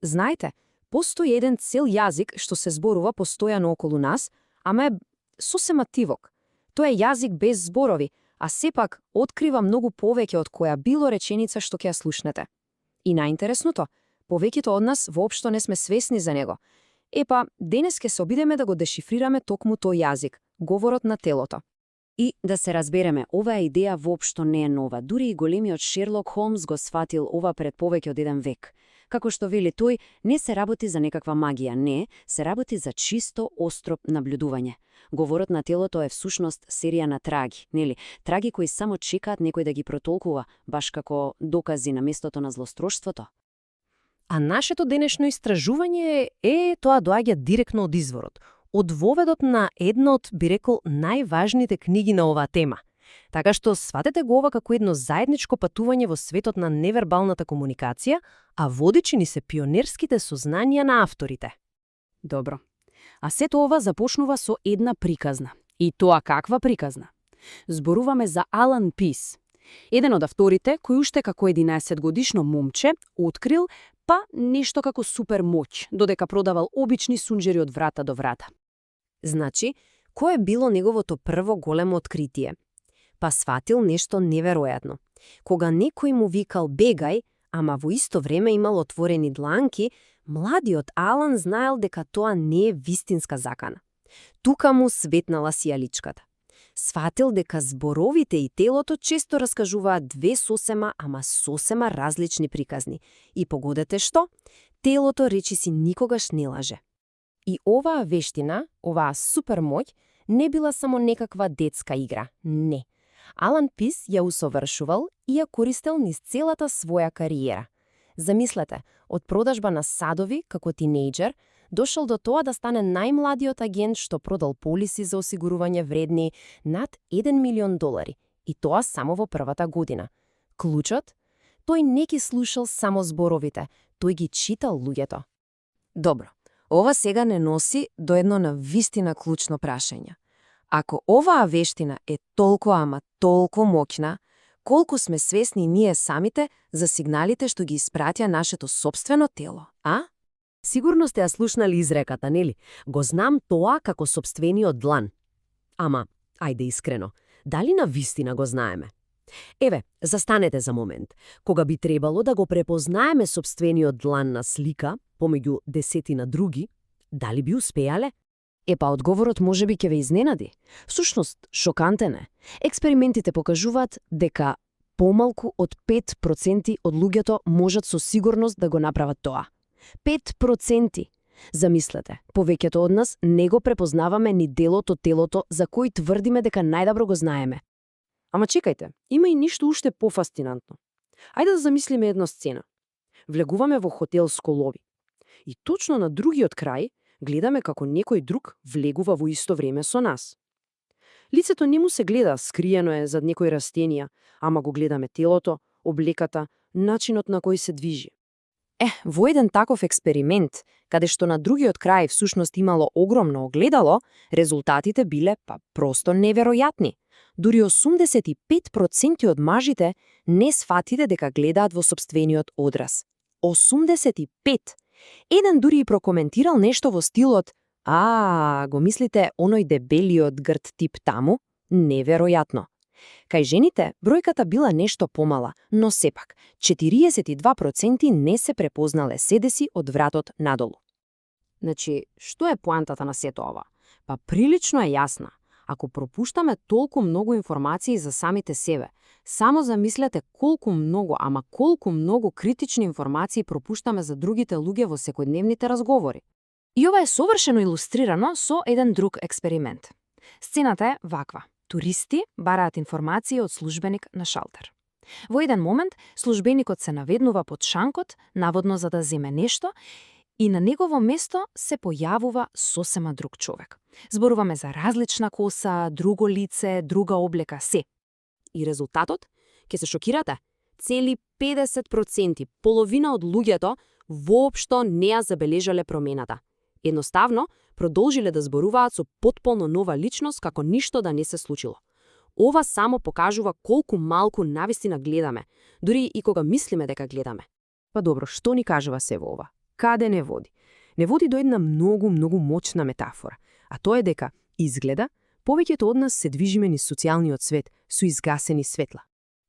Знаете, постои еден цел јазик што се зборува постојано околу нас, ама е сосема тивок. Тоа е јазик без зборови, а сепак открива многу повеќе од која било реченица што ќе ја слушнете. И најинтересното, повеќето од нас воопшто не сме свесни за него. Епа, денес ќе се обидеме да го дешифрираме токму тој јазик, говорот на телото. И да се разбереме, оваа идеја воопшто не е нова. Дури и големиот Шерлок Холмс го сфатил ова пред повеќе од еден век. Како што вели тој, не се работи за некаква магија, не, се работи за чисто остро наблюдување. Говорот на телото е всушност серија на траги, нели? Траги кои само чекаат некој да ги протолкува, баш како докази на местото на злостроштвото. А нашето денешно истражување тоа доаѓа директно од изворот, од воведот на една од, би рекол, најважните книги на оваа тема. Така што сватете го ова како едно заедничко патување во светот на невербалната комуникација, а водичи ни се пионерските сознанија на авторите. Добро. А сето ова започнува со една приказна. И тоа каква приказна? Зборуваме за Алан Пис, еден од авторите кој уште како 11-годишно момче открил нешто како супер моќ, додека продавал обични сунџери од врата до врата. Значи, кое било неговото прво големо откритие? Сватил нешто неверојатно. Кога некој му викал бегај, ама во исто време имал отворени дланки, младиот Алан знаел дека тоа не е вистинска закана. Тука му светнала сијаличката. Сватил дека зборовите и телото често раскажуваат две сосема различни приказни. И погодете што? Телото речиси никогаш не лаже. И оваа вештина, оваа супермоќ, не била само некаква детска игра. Не. Алан Пис ја усовршувал и ја користел низ целата своја кариера. Замислете, од продажба на садови како тинејџер, дошол до тоа да стане најмладиот агент што продал полиси за осигурување вредни над $1 милион. И тоа само во првата година. Клучот? Тој не ги слушал само зборовите, тој ги читал луѓето. Добро, ова сега не носи до едно навистина клучно прашање. Ако оваа вештина е толку моќна, колку сме свесни ние самите за сигналите што ги испратја нашето собствено тело, а? Сигурно сте ја слушнали изреката, нели? Го знам тоа како сопствениот длан. Ама, ајде искрено, дали на вистина го знаеме? Еве, застанете за момент. Кога би требало да го препознаеме сопствениот длан на слика, помеѓу десетина други, дали би успеале? Одговорот можеби ќе ве изненади. Всушност, шокантен е. Експериментите покажуваат дека помалку од 5% од луѓето можат со сигурност да го направат тоа. 5%! Замислете, повеќето од нас не го препознаваме ни делот од телото за кој тврдиме дека најдобро го знаеме. Ама чекајте, има и ништо уште пофасцинантно. Ајде да замислиме една сцена. Влегуваме во хотел с колови. И точно на другиот крај гледаме како некој друг влегува во исто време со нас. Лицето не му се гледа, скриено е зад некои растенија, ама го гледаме телото, облеката, начинот на кој се движи. Во еден таков експеримент, каде што на другиот крај всушност имало огромно огледало, резултатите биле просто неверојатни. Дури 85% од мажите не сфатите дека гледаат во сопствениот одраз. 85%! Еден дури и прокоментирал нешто во стилот го мислите оној дебелиот грд тип таму? Неверојатно. Кај жените, бројката била нешто помала, но сепак, 42% не се препознале седеси од вратот надолу. Значи, што е поантата на сето ова? Прилично е јасна. Ако пропуштаме толку многу информации за самите себе, само замислете колку многу критични информации пропуштаме за другите луѓе во секојдневните разговори. И ова е совршено илустрирано со еден друг експеримент. Сцената е ваква. Туристи бараат информации од службеник на шалтер. Во еден момент, службеникот се наведнува под шанкот, наводно за да земе нешто, и на негово место се појавува сосема друг човек. Зборуваме за различна коса, друго лице, друга облека, се. И резултатот? Ке се шокирате? Цели 50%, половина од луѓето, воопшто не ја забележале промената. Едноставно, продолжиле да зборуваат со потполно нова личност како ништо да не се случило. Ова само покажува колку малку навистина гледаме, дури и кога мислиме дека гледаме. Добро, што ни кажува се во ова? каде не води? Не води до една многу моćна метафора, а тоа е дека, изгледа, повеќето од нас се движиме низ социјалниот свет со изгасени светла.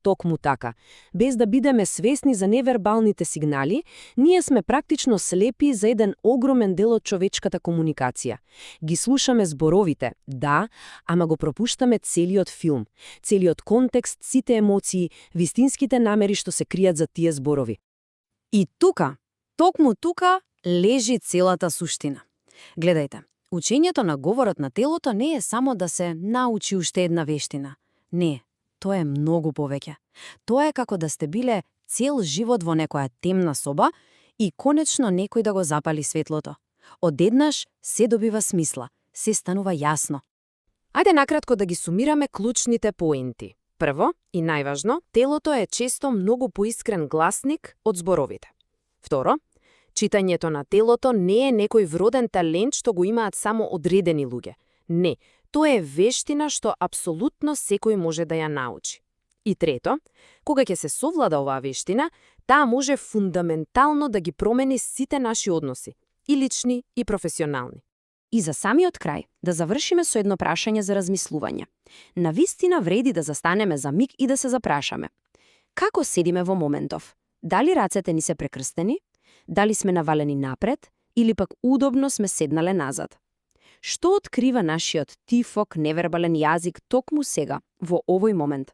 Токму така. Без да бидеме свесни за невербалните сигнали, ние сме практично слепи за еден огромен дел од човечката комуникација. Ги слушаме зборовите, да, ама го пропуштаме целиот филм, целиот контекст, сите емоции, вистинските намери што се кријат за тие зборови. И тука, токму тука, лежи целата суштина. Гледајте, учењето на говорот на телото не е само да се научи уште една вештина. Не, тоа е многу повеќе. Тоа е како да сте биле цел живот во некоја темна соба и конечно некој да го запали светлото. Одеднаш се добива смисла, се станува јасно. Ајде накратко да ги сумираме клучните поенти. Прво и најважно, телото е често многу поискрен гласник од зборовите. Второ, читањето на телото не е некој вроден талент што го имаат само одредени луѓе. Не, тоа е вештина што апсолутно секој може да ја научи. И трето, кога ќе се совлада оваа вештина, таа може фундаментално да ги промени сите наши односи, и лични и професионални. И за самиот крај, да завршиме со едно прашање за размислување. Навистина вреди да застанеме за миг и да се запрашаме. Како седиме во моментов? Дали рацете ни се прекрстени? Дали сме навалени напред? Или пак удобно сме седнале назад? Што открива нашиот тифок, невербален јазик токму сега, во овој момент?